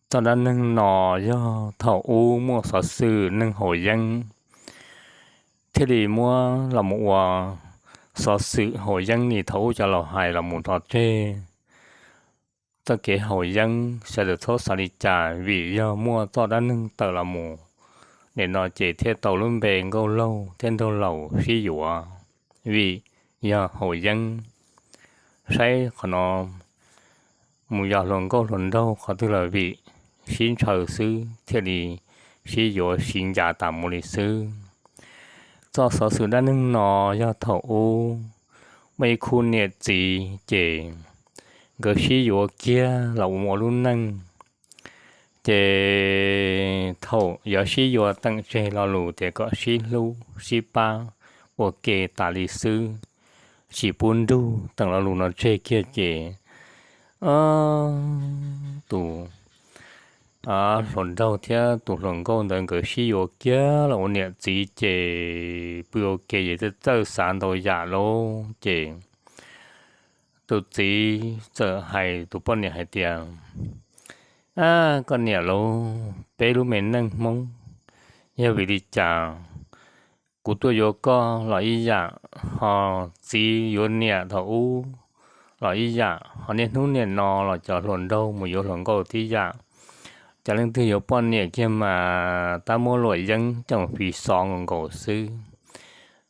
Txoj dab neeg no yog thaum ub muaj xov xwm neeg haus yeeb, thiaj li muab los mus ua xov xwm haus yeeb li thaum ub cov laus hais los mus rov tseg. Txoj kev haus yeeb sawv daws txhob xav li cas, vim yog muaj txoj dab neeg tawm los mus, nim no ces thiaj tau lub npe nkauj laug thiab nraug laus sib yuav, vim yog haus yeeb. Saib qhov no mus yos hluas nkauj hluas nraug qhov twg los vim sib ntshaw xwb thiaj li sib yuav sib ncav tas mus li xwb. Txoj xov xwm dab neeg no yog thaum ub muaj ib khub niam txiv ces nkawd sib yuav kiag los ua lub neej. Ces thaum yuav sib yuav teem tseg lo lus tias kom sib hlub sib pab ua ke tas li xwb, tsis pub nrug teem lo lus no tseg kiag ces tus hluas nraug thiab tus hluas nkauj ntawd nkawd sib yuav kiag los ua niam txiv ces pw ua ke ces txawj xav ntau yam lauj. Ces tus txiv txawm hais tus poj niam hais tias, Ab, koj niam lauj, peb lub me neej Hmoob yog vim li cas kuv tuaj yuav koj los ib yam, ho txiv yuav niam thaum ub los ib yam, ho niaj hnub niaj no los cov hluas nraug mus yuav hluas nkauj tib yam. Cov leej twg yuav poj niam kiag mas tab muab luam yeeb coj mus fi xov nkaus nkaus xwb.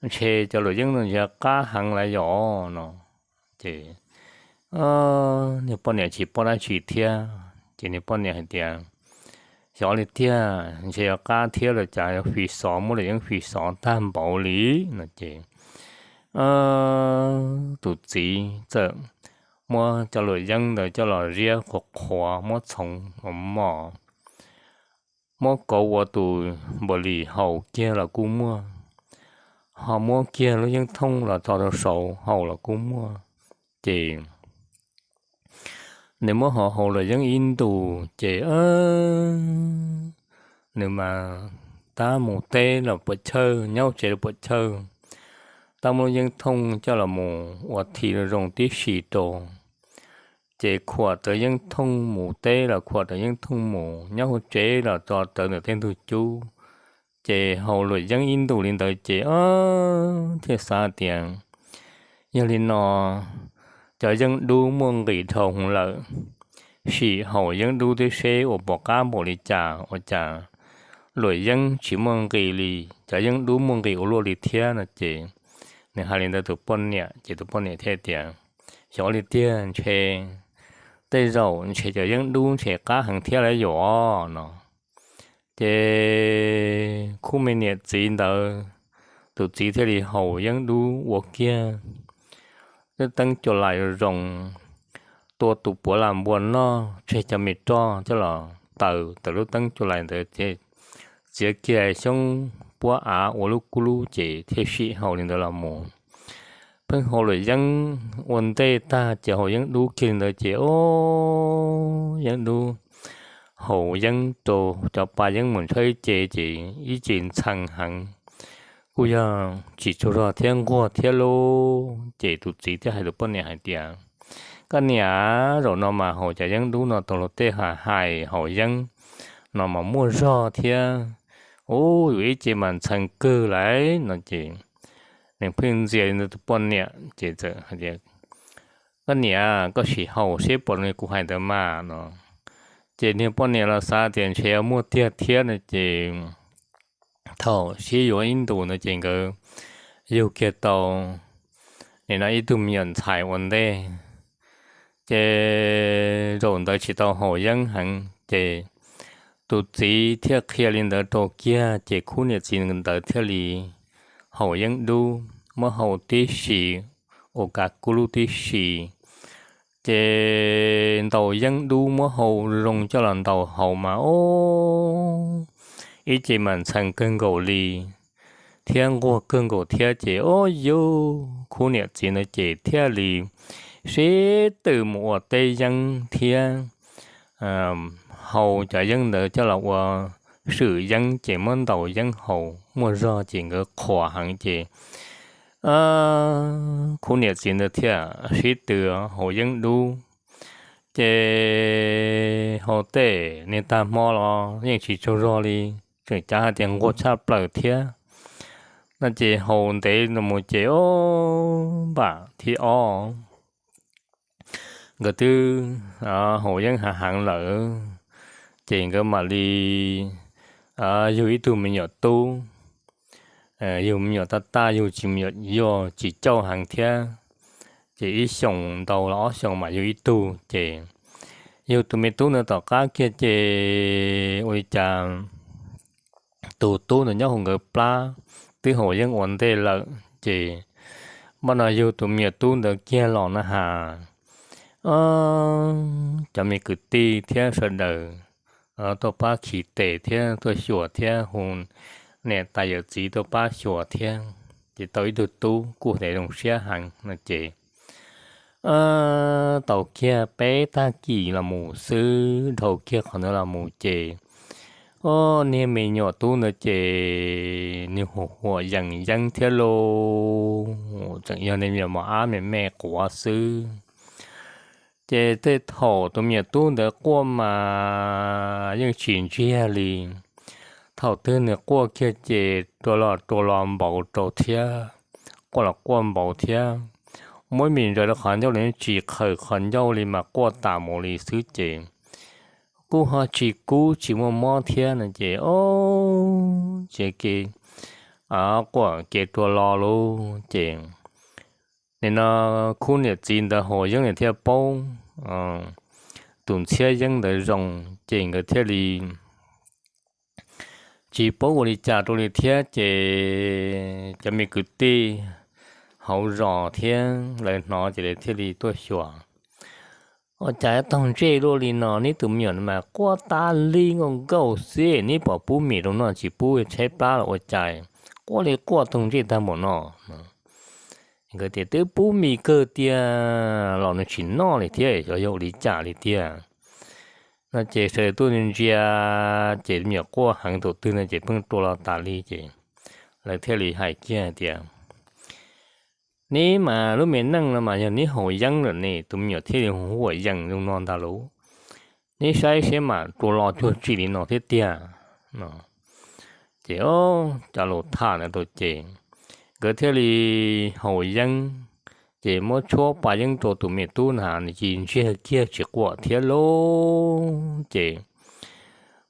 Ntshe cov luam yeeb no ntshe qab heev lawm yom no. Ces niag poj niam tsis paub dab tsi thiab ces niag poj niam hais tias, Xyov li tiag, ntshe yuav qab thiab los cas yuav fi xov, muab luam yeeb fi xov tag npaum li no ces tus txiv txawm muab cov luam yeeb ntawd coj los ziab qhuav qhuav muab txhoov mos mos, muab kauv ua tus npaum li haus kiag los kuj muaj, ho muab kiag lub yeeb thooj los tso rau saud haus los kuj muaj. Ces nws muab haus haus luam yeeb ib ntus ces nws mas tab mus teb los puas chawj, nyob tsev los puas chawj, tab muab lub yeeb thooj coj los mus ua thi zoo tib si rau. Ces khuam rawv yeeb thooj mus teb los khuam rawv yeeb thooj mus, nyob hauv tsev los tso rawv ntawm tej ntug cub. Ces haus luam yeeb ib ntus li ntawd ces thiaj xav tias, Yog li no, cov yeeb dub muaj nqis dhau hwv lawm, sim haus yeeb dub thiab seb ua pom qab npaum li cas, ua cas luam yeeb tsis muaj nqis li, cov yeeb dub muaj nqis ua luaj li thiab no ces nws hais li ntawd tus poj niam ces tus poj niam thiaj tias, Xyov li tiag, ntshe tej zaum ntshe cov yeeb dub ntshe qab heev thiab lawm yom no. Ces khub me niam txiv ntawd, tus txiv thiaj li haus yeeb dub ua kiag lub teeb cua lais zoo, tua tus puav lam npua noj, tseg cov me roj coj los taws tawm lub teeb cua lais ntawd, txiav kiag xyoob puab av ua lub kub lub ces thiaj sim haus li ntawd los mus. Pheej haus luam yeeb ua ntej tag ces haus yeeb dub kiag li ntawd ces o, yeeb dub haus yeeb rau cov pa yeeb mus ntshaw ib ce ces ib ce ntxhee heev, kuj yog tsis tsaug zog thiab nquag thiab lauj. Ces tus txiv thiaj hais tus poj niam hais tias, Koj niam, zaum no mas haus cov yeeb dub no tau luag tej hais haus yeeb no mas muaj zog thiab, u, yus ib ce mas ntxhee kawg lawm no ces nws pheej ntxias li ntawd tus poj niam ces txawm hais tias, Koj niam, koj sim haus seb puas li kuv hais ntawd mas no. Ces niag poj niam los xav tias ntshe yuav muaj tiag thiab no ces thaum sib yuav ib ntus ntawd ces nkawd yug kiag tau nim no ib tug me nyuam ntxhais ua ntej. Ces zaum ntawd tsis tau haus yeeb heev ces tus txiv thiaj qhia li ntawd rau kiag ces khub niam txiv ntawd thiaj li haus yeeb dub, muab haus tib si, ua kav kub lub tib si. Ces ntaus yeeb dub muab hau zoo coj los ntaus hauv mas o, ib ce mas ntxhee kawg nkaus li thiab nquag kawg nkaus thiab ces o, yus khub niam txiv ntawd ces thiaj li sib tw mus ua teb yeeb thiab hau cov yeeb ntawd coj los ua swm yeeb ces muab ntaus yeeb haus muaj zog ces nkawd qhuas heev ces khub niam txiv ntawd thiaj sib tw haus yeeb dub ces haus tej niag tag hmo los yeej tsis tsaug zog li, tseem cav hais tias nquag tshaj plaws thiab. No ces haus ntev los mus ces o, npam thib ob nkawd twb haus yeeb hav heev lawm, ces nkawd mam li yug ib tug me nyuam tub. Yug me nyuam tab tab yug tsis me nyuam yog tsis cauj heev thiab, ces ib xyoos ntau los ob xyoos mam yug ib tug. Ces yug tus me tub ntawd tom qab kiag ces ua li cas tus tub ntawd nyob hauv nkawd plab twb haus yeeb ua ntej lawm, ces npaj no yug tus me nyuam tub ntawd kiag los na has, cov me kwv tij thiab sawv daws tuaj pab khi tes thiab tuaj xyuas thiab hu niam tais yawm txiv tuaj pab xyuas thiab, ces tau ib tug tub kuj tes zoo siab heev no ces tau kiag peb tag kis los mus xwb, dhau kiag qhov ntawd los mus ces o, niag me nyuam tub ntawd ces nws hu huam yees yeeb thiab lauj, tseem yog niag me nyuam mos ab me me quav xwb. Ces tej thaum tus me nyuam tub ntawd quaj mas yeej tsis ntsiag li. Thaum twg nws quaj kiag ces rua los rua los npaum rau thiab, quaj los quaj npaum thiab. Muab mis ntsaws rau qhov ncauj los tsis qhaws qhov ncauj li mas quaj tas mus li xwb ces kuj ho tsis kub tsis muaj mob thiab no ces o, ces ke quaj ke rua los lawm ces nim no khub niam txiv ntawd haus yeeb nws thiaj paub tus ntxhiab yeeb ntawd zoo, ces nkawd thiaj li tsis paub ua li cas rau li thiab. Ces cov me kwv tij hauv zos thiab lawv hnov ces lawv thiaj li tuaj xyuas, ua cas taug ntsej luaj li no, neb tus me nyuam mas quaj tas li nkauj nkauj xwb, neb pom pub mis rau noj tsis pub tshaib plab los ua cas quaj li quaj taug ntsej tag npaum no. Nkawd tias twb pub mis kawg tiag los nws tsis noj li thiab, xyov yog ua li cas li tiag no ces sawv daws tuaj ntsia ces me nyuam quaj heev thaum twg no ces pheej rua los tas li ces lawv thiaj li hais kiag tias neb mas lub me neej no mas yog neb haus yeeb lawm ne tus me nyuam thiaj li hu huam yees zoo no ntag lauj, neb saib seb mas rua los cuag tsi li no thiab tiag no. Ces cov laus tham ntawd tau ces nkawd thiaj li haus yeeb, ces muab tshuab pas yeeb rau tus me tub na nws cia li ntsiag kiag tsis quaj thiab lauj. Ces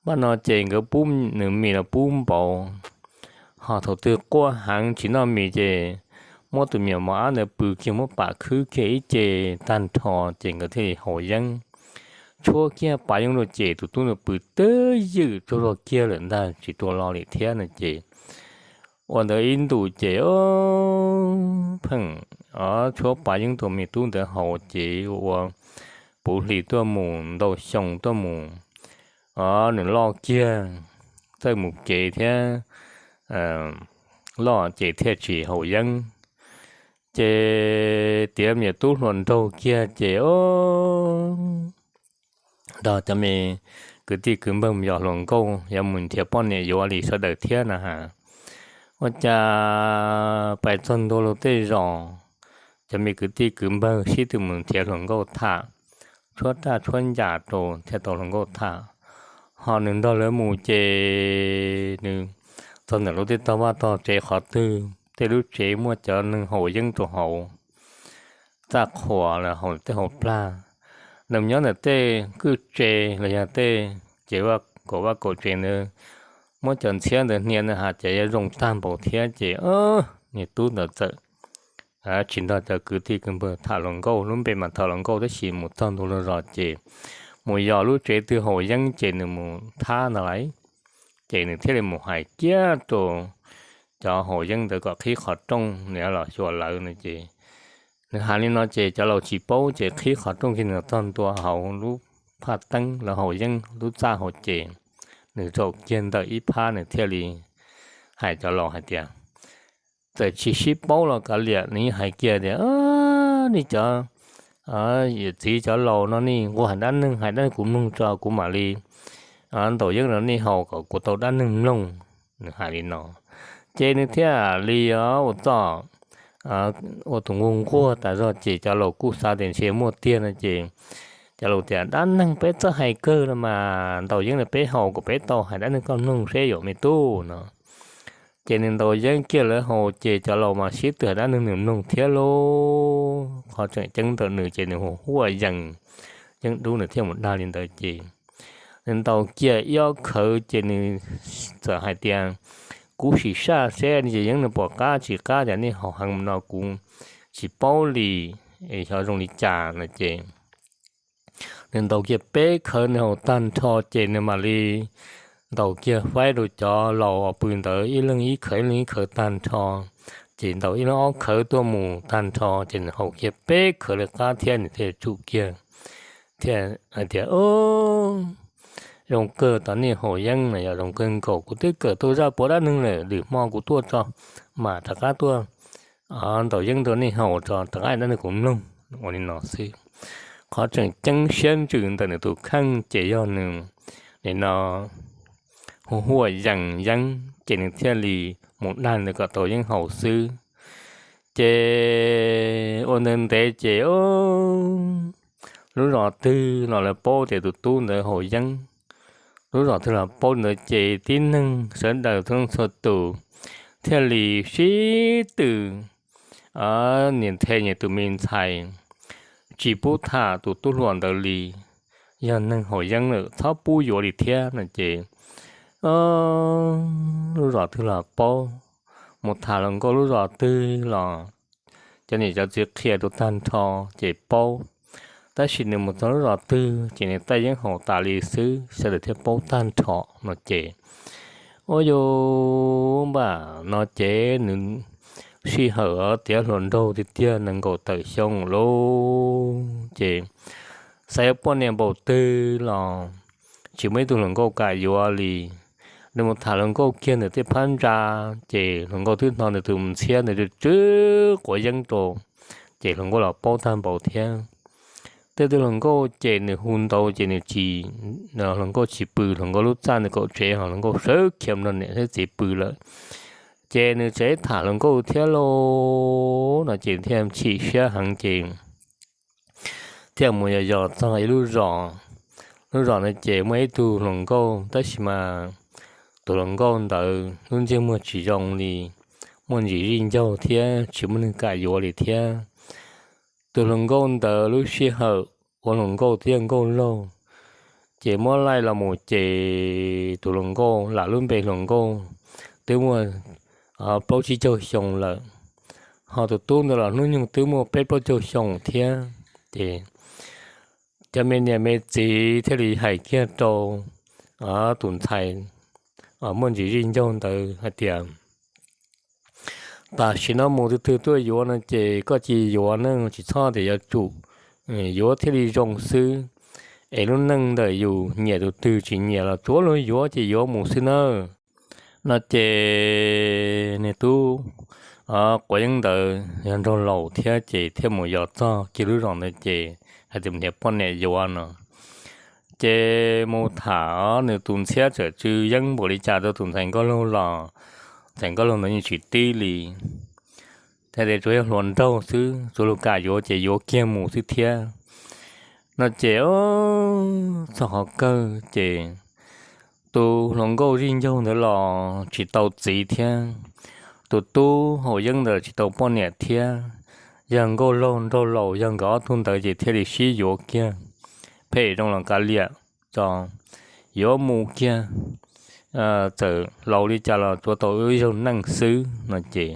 npaj no ces nkawd pub nws mis los pub npaum, ho thaum twg quaj heev tsis noj mis ces muab tus me nyuam mos ab ntawd pw kiag muab pam khwb kiag ib ce tag nrho ces nkawd thiaj li haus yeeb, tshuab kiag pas yeeb rau ces tus tub ntawd pw twb ywm tsaug zog kiag lawm ntag tsis rua los li thiab no ces ua ntawd ib ntus ces pheej tshuab pas yeeb rau me tub ntawd haus ces ua puv hlis tuaj mus ntau xyoo tuaj mus nws loj kiag, txawj mus kev thiab loj ces thiaj tsis haus yeeb. Ces tiav me nyuam tub hluas nraug kiag ces nrog cov me kwv tij kwv npawg mus yos hluas nkauj yuav mus nrhiav poj niam yuav li sawv daws thiab na has. Ua cas pais txog ntua luag tej zos, cov me kwv tij kwv npawg sib tw mus nrhiav hluas nkauj tham, tshuab raj tshuab ncas rau thiaj tau hluas nkauj tham. Ho nws nrog lawv mus ces nws txog ntawm lub tej tog vaj tog tsev qhov twg tej lub tsev muaj cov neeg haus yeeb rau hauv txaj qhuas los haus tej hauv plag, nws nyob ntawm tej kwj tse los yog tej ces kaum vaj kaum tsev ntawd muab cov ntxhiab ntawd hnia ntawd has ces yuav zoo tag npaum thiab ces niag tub ntawd txawm tsis nrog cov kwv tij kwv npawg tham hluas nkauj, lub npe mas tham hluas nkauj tab sis mus txog ntua luag zos ces mus yos lub tsev twg haus yeeb ces nws mus thab ntag lauj. Ces nws thiaj li mus hais kiag rau cov haus yeeb ntawd kom qhib qhov rooj nws los xyuas lawv no ces nws hais li no ces cov laus tsis paub ces qhib qhov rooj kiag nws txog ntua hauv lub phaj teeb lawv haus yeeb lub txaj hauv ces nws zaum kiag ntawm ib phab nws thiaj li hais cov laus hais tias txawm tsis sib paub los kav liam nws yeej hais kiag tias nej cov yawm txiv cov laus no nej nquag hais dab neeg hais dab neeg kuv mloog tso kuv mam li ntaus yeeb rau nej haus kom kuv tau dab neeg mloog. Nws hais li no ces nws thiaj li ua txoj ua tus nquag nquag tas zog ces cov laus kuj xav tias ntshe muaj tiag no ces Cov laus tias, Dab neeg peb txawj hais kawg los mas, ntaus yeeb rau peb haus kom peb tau hais dab neeg koj mloog seb yuav me tub no. Ces nws ntaus yeeb kiag lawv haus ces cov laus mas sib tw hais dab neeg nws mloog thiab lauj. Qhov tseem ceeb ntawm nws ces nws hu huaj yees, yeeb dub nws thiaj mus dag li ntawd ces nws ntaus kiag ib ob khawv ces nws txawm hais tias, Kuv sim saj seb nej cov yeeb no puas qab tsis qab, cas nej haus heev no kuv tsis paub li, xyov zoo li cas no ces nws ntaus kiag peb khawv nws haus tag nrho ces nws mam li ntaus kiag faib rau cov laus uas pw ntawd ib leeg ib khawv ib leeg ib khawv tag nrho. Ces ntaus ib leeg ob khawv tuaj mus tag nrho ces nws haus kiag peb khawv li qab thiab nws thiaj tsum kiag, thiaj hais tias, Zoo kawg tau nej haus yeeb no, yog zoo kawg nkaus, kuv twb kawm tau zaj puav dab neeg lawm, lwm hmo kuv tuaj tso, mam rov qab tuaj ntaus yeeb rau nej haus tso, rov qab dab neeg kuv mloog. Ua li no xwb. Qhov tseem ceeb siab ntsws ntawm nws tus kheej ces yog nws nim no hu huaj yees yeeb ces nws thiaj li mus dag nws kom tau yeeb haus xwb. Ces ua ntev ntev ces lub zos twg los lawv paub tias tus tub ntawd haus yeeb. Lub zos twg los paub ntawd ces tib neeg sawv daws txhua leej txhua tus thiaj li sib tw nias nthe nyias tus me ntxhais, tsis pub tham tus tub hluas ntawd li. Yog neeg haus yeeb lawm txhob pub yuav li thiab no ces lub zos twg los paub, mus tham hluas nkauj lub zos twg los cov niam cov txiv qhia rau tag nrho ces paub. Tab sis nws mus txog lub zos twg ces nws taij yeeb haus tas li xwb, sawv daws thiaj paub tag nrho no ces ua yus npam no ces nws sij hawm tiav hluas nraug tiag tiag nees nkaum tawm xyoo lauj ces xav yuav poj niam npaum twg los tsis muaj ib tug hluas nkauj kam yuav li. Nws mus tham hluas nkauj kiag ntawm tej phab ntsa ces hluas nkauj twb hnov nws tus ntxhiab ntawd tsw tsw quav yeeb rau, ces hluas nkauj los paub tag npaum thiab. Tej tug hluas nkauj ces nws hu ntau ces nws tsis, hluas nkauj tsis pw, hluas nkauj lub txaj nws kaum tsev ho hluas nkauj sawv khiav nrog niam thiab txiv pw lawm. Ces nws tseem tham hluas nkauj thiab lauj no ces thiaj chim siab heev ces thiaj mus yos yos txog ib lub zos. Lub zos ntawd ces muaj ib tug hluas nkauj tab sis mas tus hluas nkauj ntawd lub ntsej muag tsis zoo li, muaj ntsis zij ncaug thiab tsis muaj neeg kam yuav li thiab. Tus hluas nkauj ntawd lub sij hawm ua hluas nkauj twb yog nkauj laug, ces muab laij los mus ces tus hluas nkauj lam lub npe hluas nkauj twb muaj plaub tsib caug xyoo lawm, ho tus tub ntawd los hnub nyoog twb muaj peb plaub caug xyoo thiab. Ces cov me niam me txiv thiaj li hais kiag rau tus ntxhais muaj ntsis zij ncaug ntawd hais tias, Tam sim no mus twg twg tuaj yuav no ces koj cia li yuav na, tsis txhob tias yuav tsum, yuav thiaj li zoo xwb. Es lub neej ntawm yus nyiam tus twg tsis nyiam los tsuav luag yuav ces yuav mus xwb nawb. No ces niag tub quav yeeb ntawd yog nraug laus thiab ces thiaj mus yos txog kiag lub zos ntawd ces hais tias mus nrhiav poj niam yuav no. Ces mus tham nws tus ntxhiab txawm tsw yeeb npaum li cas rau tus ntxhais nkauj laug los ntxhais nkauj laug ntawd yeej tsis tib li. Thiaj tias tsuas yog hluas nraug xwb, tsuav luag kam yuav ces yuav kiag mus xwb thiab. No ces txog qhov kawg ces tus hluas nkauj zij ncaug ntawd los tsis tau txiv thiab, tus tub haus yeeb ntawd tsis tau poj niam thiab. Yog nkauj laug nraug laus yog nkawd ob tug ntawd ces thiaj li sib yuav kiag, phem zoo los kav liam tso, yuav mus kiag, txawm laus li cas los tsuav tau ib zaug neej xwb no ces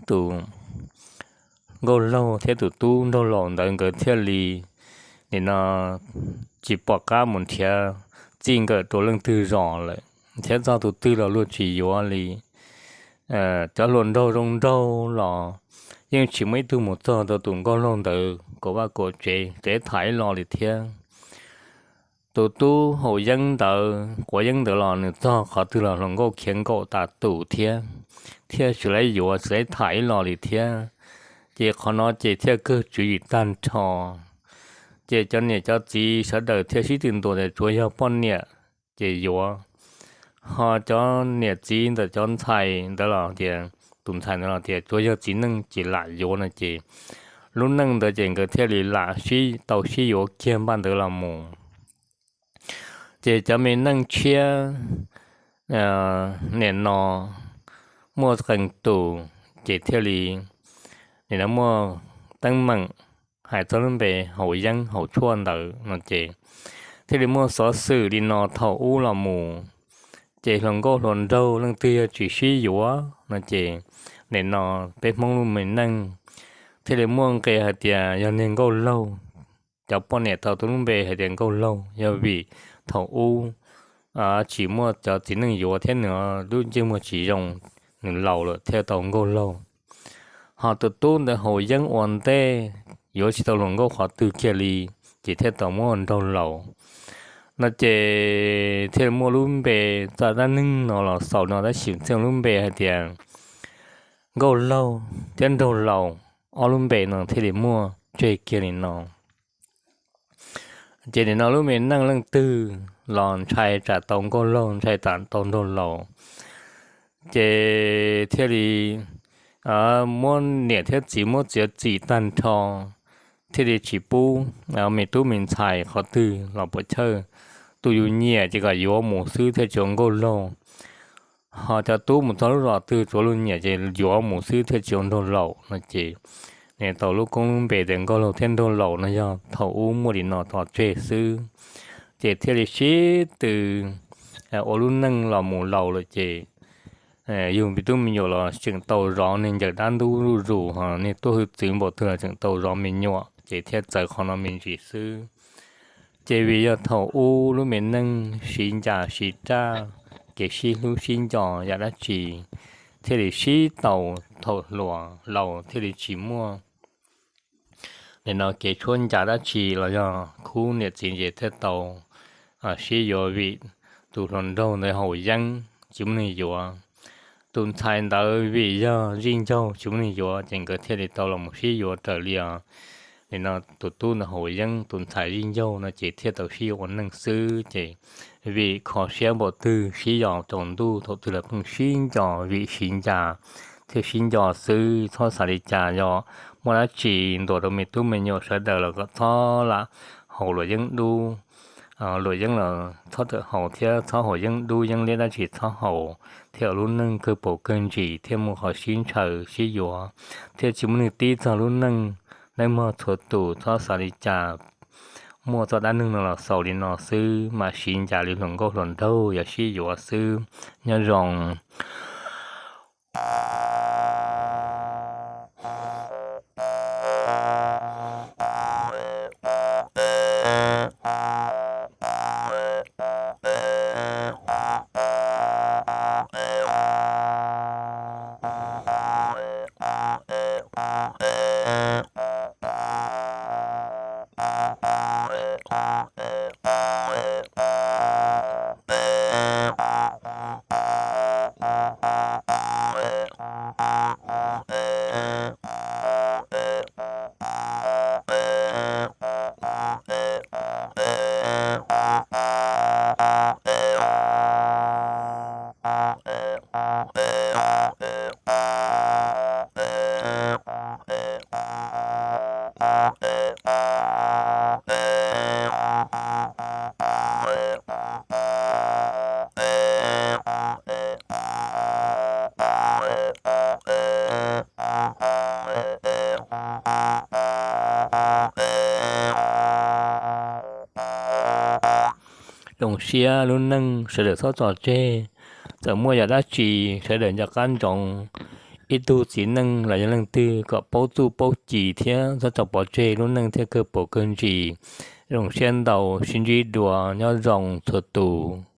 tus nkauj laug thiab tus tub nraug laus ntawd nkawd thiaj li nim no tsis pom qab mus nrhiav txij nkawm rau leej twg zos lawm, nrhiav txog tus twg los luag tsis yuav li. Cov hluas nraug zoo nraug los yeej tsis muaj ib tug mus txog rau tus nkauj laug ntawd kaum vaj kaum tsev tsev tham ib lo li thiab. Tus tub haus yeeb ntawd quav yeeb ntawd los nws txog qhov twg los hluas nkauj khiav nkaum tas tus thiab, thiaj tsis laib yuav tsis laib tham ib lo li thiab. Ces qhov no ces thiaj kawg tswv yim tag nrho. Ces cov niam cov txiv sawv daws thiaj sib tw ntuas tias tsuav yog poj niam ces yuav, ho cov niam txiv ntawm cov ntxhais ntawd los tias, tus ntxhais ntawd los tias tsuav yog txiv neej ces lam yuav no ces lub neej ntawd ces nkawd thiaj li lam sib tau sib yuav kiag npaj ntawd los mus. Ces cov me neej tshiab nim no muaj qee tus ces thiaj li nim no muaj teeb meem hais txog lub npe haus yeeb haus tshuaj ntawd no ces thiaj li muaj xov xwm li no thaum ub los mus. Ces hluas nkauj hluas nraug leej twg yog tsis sib yuav no ces nim no peb Hmoob lub me neej thiaj li muaj nqe hais tias yog niag nkauj laug. Cov poj niam tau tus lub npe hais tias nkauj laug yog vim thaum ub tsis muaj cov txiv neej yuav thiab nws lub ntsej muag tsis zoo, nws laus lawm thiaj tau nkauj laug. Ho tus tub ntawd haus yeeb ua ntej yuav tsis tau hluas nkauj qhov twg kiag li, ces thiaj tau muab nraug laus. No ces thiaj muaj lub npe txoj dab neeg no los xaus no tab sis txheej lub npe hais tias nkauj laug thiab nraug laus, ob lub npe no thiaj li muaj tseg kiag li no. Ces nim no lub me neej leej twg los ntshai tsam tau nkauj laug ntshai tsam tau nraug laus, ces thiaj li muab niam thiab txiv muab txiav txim tag nrho, thiaj li tsis pub me tub me ntxhais qhov twg los puas chawj. Tus yus nyiam ces kom yuav mus xwb thiaj tsis ua nkauj laug. Ho cov tub mus txog lub zos twg tsuav luag nyiam ces yuav mus xwb thiaj tsis ua nraug laus no ces nim tau lub koob lub npe tias nkauj laug thiab nraug laus no yog thaum ub muaj li no tso tseg xwb. Ces thiaj li sib tw ua lub neej los mus laus lawm ces yus me tub me nyuam los tseem tau zov niag ncaws dab ntub zuj zus, ho niag tuaj hwj txwv npaum twg los tseem tau zov me nyuam, ces thiaj txawv qhov no me ntsis xwb. Ces vim yog thaum ub lub me neej siv ncas siv raj, kev sib hlub sib nco yam dab tsi thiaj li sib tau thaum hluas, laus thiaj li tsis muaj nim no kev tshuab ncas dab tsi los yog khub niam txiv ces thiaj tau sib yuav vim tus hluas nraug ntawd haus yeeb tsis muaj neeg yuav. Tus ntxhais ntawd vim yog zij ncaug tsis muaj neeg yuav ces nkawd thiaj li tau los mus sib yuav raws li os. Nim no tus tub ntawd haus yeeb, tus ntxhais zij ncaug no ces thiaj tau sib yuav ua neej xwb. Ces vim kho siab npaum twg sib yos tsaus ntuj thaum twg los pheej sib nco, vim siv ncas thiaj sib nco xwb. Txhob xav li cas, yog muaj dab tsi ntuas rau me tub me nyuam sawv daws los kom txhob lam haus luam yeeb dub, luam yeeb los txhob tawm haus thiab txhob haus yeeb dub yeeb liab dab tsi txhob haus, thiaj ua lub neej kawg paus kawg ntsis thiaj muaj qhov sib ntshaw sib yuav, thiaj tsis muaj neeg tib txog lub neej. Neb mog txhua tus txhob xav li cas, muaj txoj dab neeg no los xaus li no xwb, mam siv ncas li hluas nkauj hluas nraug yog sib yuav xwb. Nyob zoo. Zoo siab lub neej sawv daws txhob tso tseg. Txawm muaj yam dab tsi sawv daws nco qab ntsoov. Ib tug txiv neej los yog leej twg kom paub txuj paub ci thiab txhob tso pov tseg, lub neej thiaj kawg paus kawg ntsis. Zoo siab ntau, sib ntsib dua, nyob zoo txhua tus.